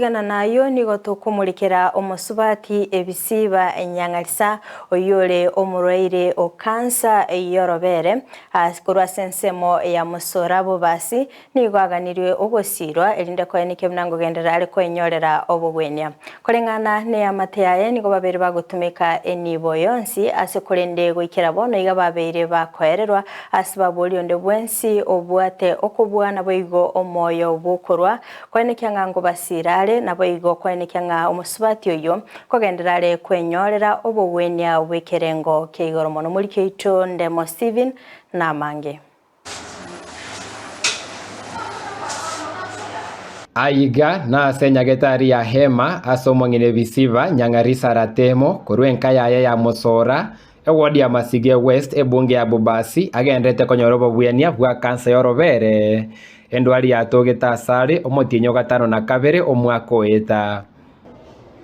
Gotigana nayio nigo tokomorekera omosubati ebisiba Nyang'arisa oyio ore omorwaire o kansa y'orobere korwa ase ensemo ya Mosora Bobasi nigo aganirwe ogosiirwa erinde koenekia buna ngogenderera are kwenyorera obogwenia. Koreng'ana neamate yaye nigo babeire bagotumeka enibo yonsi ase korende goikera bono iga babeire bakoererwa ase babori onde bwensi obwate okobua naboigo omoyo bw'okorwa Koenekia ng'a ngobasiira are, naboigo koenekia ng'a omosubati oyio nkogenderera are kwenyorera obogwenia bw'ekerengo kia igoro mono. Moriki oito Ndemo Stephen namange. Aiga nase nyagetari ya Hema ase omong'ina Ebisiba Nyang'arisa Ratemo korwa enka yaye ya Mosora, eward ya Masige West, ebunge ya Bobasi, agenderete konyora obobwenia bwa kansa y'orobere. Endwari yatogete asare omotienyi o gatano na kabere omwaka oeta.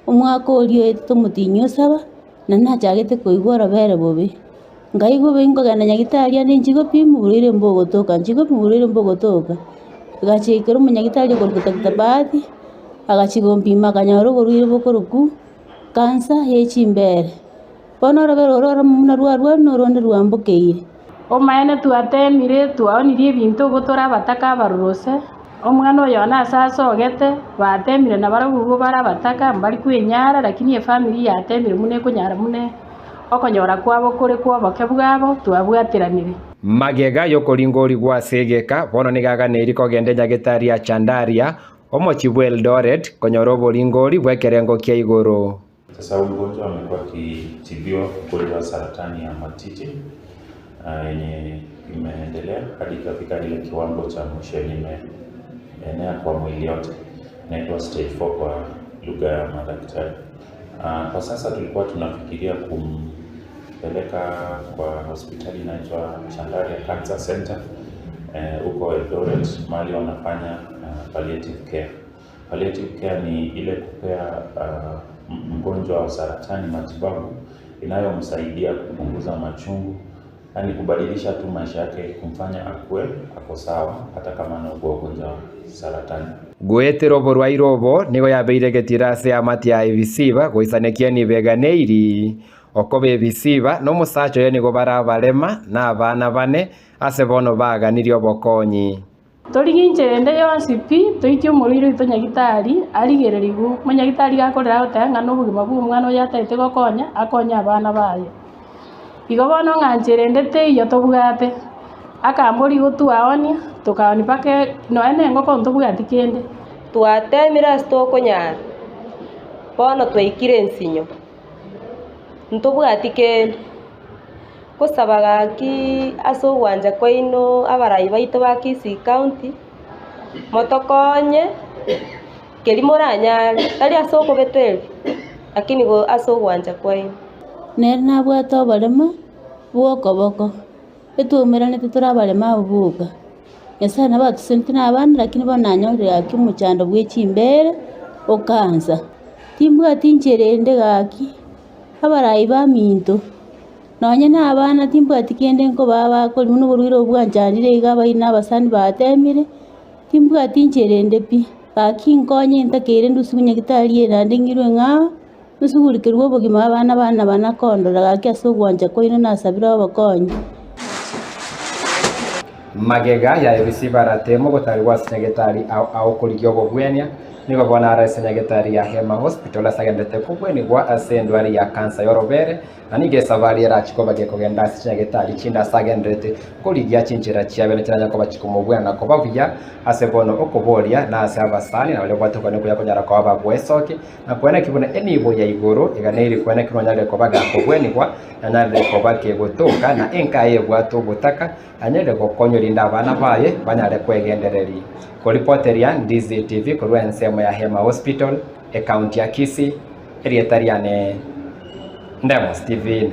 Omwaka oria oetete omotienyi o saba, na nachagete koigwa orobere bobe. Nkaigwa bobe nkogenda nyagetari ande inche gopimwa oborwaire mbogotoka, inche gopimwa oborwaire mbogotoka. Egachia ekero omonyagitari okorokwa Doctor Bahati, agachia gompima akanyora oborwaire bokorokwa cancer ya chimbere. Bono orobere oro oromo buna rwarua na oronde rwambokeire. Omaene twateemire, twaonirie ebinto igo tore abataka abaruruse. Omwana oyo one ase asogete, bateemire nabarabwo igo bare abataka, mbari kwenyara, lakini efamiri yateemire buna ekonyara buna okonyora kwabo kore kw'oboke bwabo, twabwateranire. Magega y'okoringorigwa ase egeka, bono nigo aganeiri kogenda enyagetari ya Chandaria, omochie bw'Eldoret, konyora oboringori bw'ekerengo kia igoro. Sasa huyu mgonjwa amekuwa akitibiwa ugonjwa wa saratani ya matiti yenye imeendelea hadi ikafika ile kiwango cha mwisho yenye imeenea kwa mwili yote, inaitwa stage 4 kwa lugha ya madaktari. Kwa sasa tulikuwa tunafikiria kumpeleka kwa hospitali inaitwa Chandaria Cancer Center huko Eldoret, mahali wanafanya palliative care. Palliative care ni ile kupea uh, mgonjwa wa saratani matibabu inayomsaidia kupunguza machungu, yaani kubadilisha tu maisha yake, kumfanya akue ako sawa hata kama anaugua ugonjwa wa saratani. Goetera oborwaire obo nigo yabeire egetiro ase eamate ya Ebisiba goisanekia nibo eganeiri okoba Ebisiba na omosacha oye nigo bare abarema na abana bane ase bono baganirie obokonyi. Torigie inchera ende yonsi pi, toitie omorwaire oito nyagitari, arigererigwe. Omonyagitari gakorera agoteba ng'a nobogima bw'omwana oyo atagete gokonya, akonye abana baye. Igo bono ng'a nchera ende teiyo tobwate, akambori igo twaonia, tokaonia mpaka nonya na engoko ntobwati kende. Twatemire ase tokonyara, bono twaikire ensinyo, ntobwati kende. Gosaba gaki ase ogwancha kwaino abarai baito ba Kisii County, motokonye keria moranyare, tari ase okobetereria, lakini ase ogwancha kwaino. Nere nabwate oboremo bw'okoboko, etwaumeranete tore abaremo abwo boka. Nyasae nabo atosenetie na abande lakini bono nanyorire gaki omochando bwe chimbere okansa. Timbwati inchera ende gaki. Abarai baminto, nonye nabana timbwati kende nkobaa bakori buna oborwaire obo bwanchandire iga abairi na abasani batemire, timbwati inchera ende pi. Gaki nkonye ntakeire ndusigwe nyagetari eye naende ng'irwe ng'ao, nsugurikerwe obogima abana bane naba nakondora gaki ase ogwancha kwaino nasabire obokonyi. Magega ya ebisiba Ratemo gotarigwa ase nyagetari ao ao korigia obobwenia, Nigo bono are ase nyagetari ya Hema Hospital ase agenderete kobwenigwa ase endwari ya kansa y'orobere, na nigo esabari erachie koba gekogenda ase chinyagetari chinde ase agenderete korigia chinchera chiabene chiranye koba chikomobwena na koba buya ase bono okoboria na ase abasani na baria babwate okogania okuya konyara koba bagwesoki na koeneki buna enibo ya igoro eganeiri koeneki buna onyarire koba gakobwenigwa na onyarire koba kegotoka na enka yaye ebwate obotaka Anyare gokonywa erinde abana baye banyare kwegendereria. Koripoteria Ndizi TV korwa ensemo ya Hema Hospital, ecounty ya Kisii, erieta riane Ndemo Stephen.